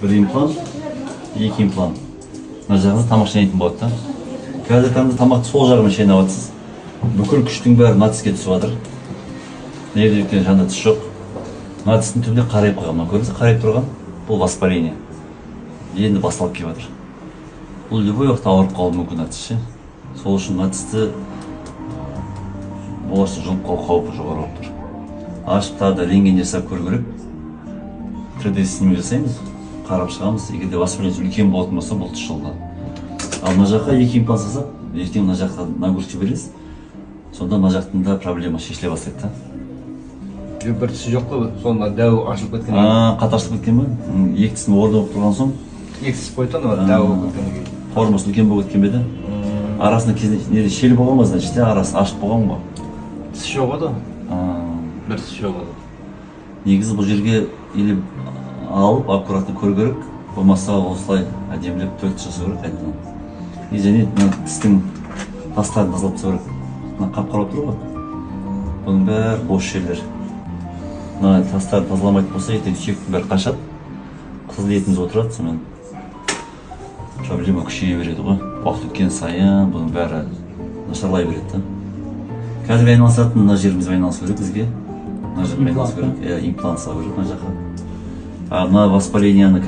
Бір имплант, екі имплант. Мына жағыңызда тамақ шайнайтын болады да. Қазіргі таңда тамақты сол жағымен шайнап жатсыз. Бүкіл күштің бәрі мына тіске түсіп жатыр. Мына жерде, өйткені жанында тіс жоқ. Мына тістің түбінде қарайып қалған. Мына көрдіңіз бе, қарайып тұрған? Бұл воспаление. Енді басталып келіп жатыр. Бұл любой уақытта ауырып қалуы мүмкін мына тіс ше. Сол үшін мына тісті болашақта жұлып қалу қаупі жоғары болып тұр. Ашып, тағы да рентген жасап көру керек. 3D снимок жасаймыз, қарап шығамыз. Егер де воспаление үлкен болатын болса, бұл тіс жұлынады. Ал мына жаққа екі имплант салсақ, ертең мына жаққа нагрузка бересіз. Сонда мына жақтың да проблема шешіле бастайды да. Жоқ, бір тісі жоқ қой, соны дәу ашылып кеткен. А, қатты ашылып кеткен ба? Екі тістің орны болып тұрған соң. Екі тіс қойды да, дәу болып кеткеннен кейін. Формасы үлкен болып кеткен бе еді? Арасында кезінде неде шел болған ба, значит, иә, арасы ашық болған ғой. Тіс жоқ еді. А, бір тіс жоқ еді. Негізі бұл жерге или алып, аккуратно көру керек, болмаса осылай әдемілеп төрт тіс жасау керек қайтадан. И және мына тістің тастарын тазалап тастау керек. Мына қап қара болып тұр ғой, бұның бәрі бос жерлер. Мына тастарды тазаламайтын болса, ертең сүйектің бәрі қашады, қызыл етіміз отырады. Сонымен проблема күшейе береді ғой. Уақыт өткен сайын бұның бәрі нашарлай береді да. Қазір айналысатын мына жерімізбен айналысу керек бізге, мына жермен айналысу керек, иә, имплант салу керек мына жаққа. А мына воспаление ні